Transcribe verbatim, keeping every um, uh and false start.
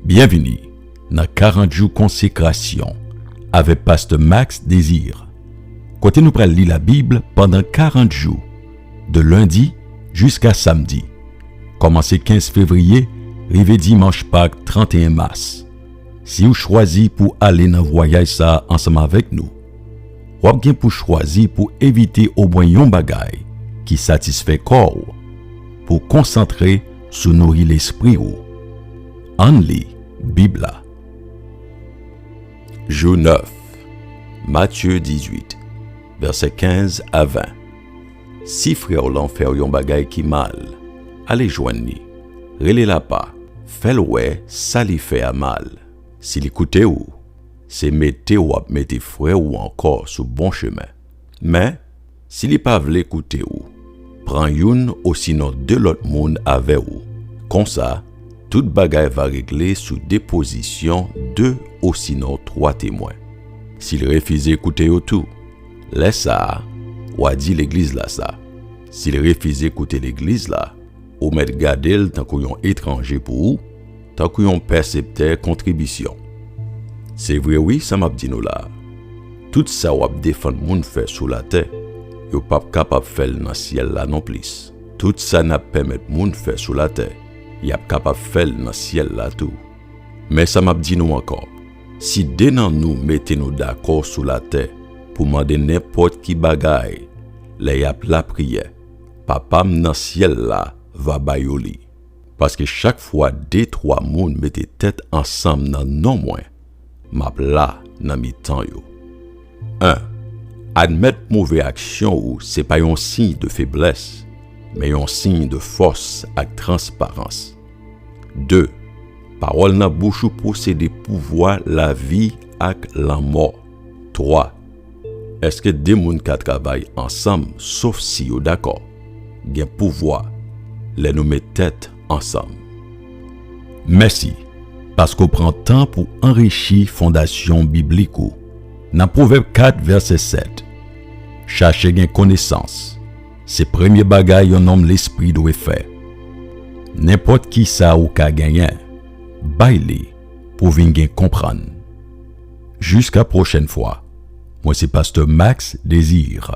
Byenvini nan karant jou konsekrasyon avèk Pastè Max Désir, kote nou pral li Labib pandan karant jou, de lendi jiska samdi, kòmanse kenz fevriye rive dimanch Pak trannteyen mas. Si w chwazi pou ale nan vwayaj sa a ansanm avèk nou, w ap gen pou chwazi pou evite omwen yon bagay ki satisfè kò w, pou konsantre sou nouri lespri w. Ann li Bib la. Jou nèf, Matye dizuit, vèsè kenz a ven. Si frè w lan fè w yon bagay ki mal, ale jwenn li, rele l apa, fè l wè sa li fè a mal. Si li koute w, se mete w ap mete frè w ankò sou bon chemen. Men, si li pa vle koute w, pran youn osinon de lòt moun avè w. Konsa, tout bagay va regle sou depozisyon de osinon twa temwen. Si l refize koute yo tou, lè sa a, w a di legliz la sa. Si l refize koute legliz la, ou mèt gade l tankou yon etranje pou ou, tankou yon pèseptè kontribisyon. Se vre wi, sa m ap di nou la a. Tout sa w ap defann moun fè sou latè, yo p ap kapab fè l nan syèl la nonplis. Tout sa n ap pèmèt moun fè sou latè, y ap kapab fè l nan syèl la tou. Men sa m ap di nou ankò, si de nan nou mete nou dakò sou latè pou mande nenpòt ki bagay, lè y ap lapriyè, Papa m nan syèl la va ba yo li. Paske chak fwa de twa moun mete tèt ansanm nan non mwen, m ap la nan mitan yo. En, admèt move aksyon ou se pa yon siy de feblès, men yon siy de fòs ak transparans. De, pawòl nan bouch ou posede pouvwa lavi ak lanmò. Twa, èske de moun ka travay ansanm sof si yo dakò, gen pouvwa lè nou met tèt ansanm? Mèsi, paske w pran tan pou anrichi fondasyon biblik ou. Nan Pwovèb kat vèsè sèt, chache gen konesans, se premye bagay yon nonm lespri dwe fè. Nenpòt ki sa ou ka genyen, bay li pou w vin gen konprann. Jiska pwochèn fwa, mwen se Pastè Max Désir.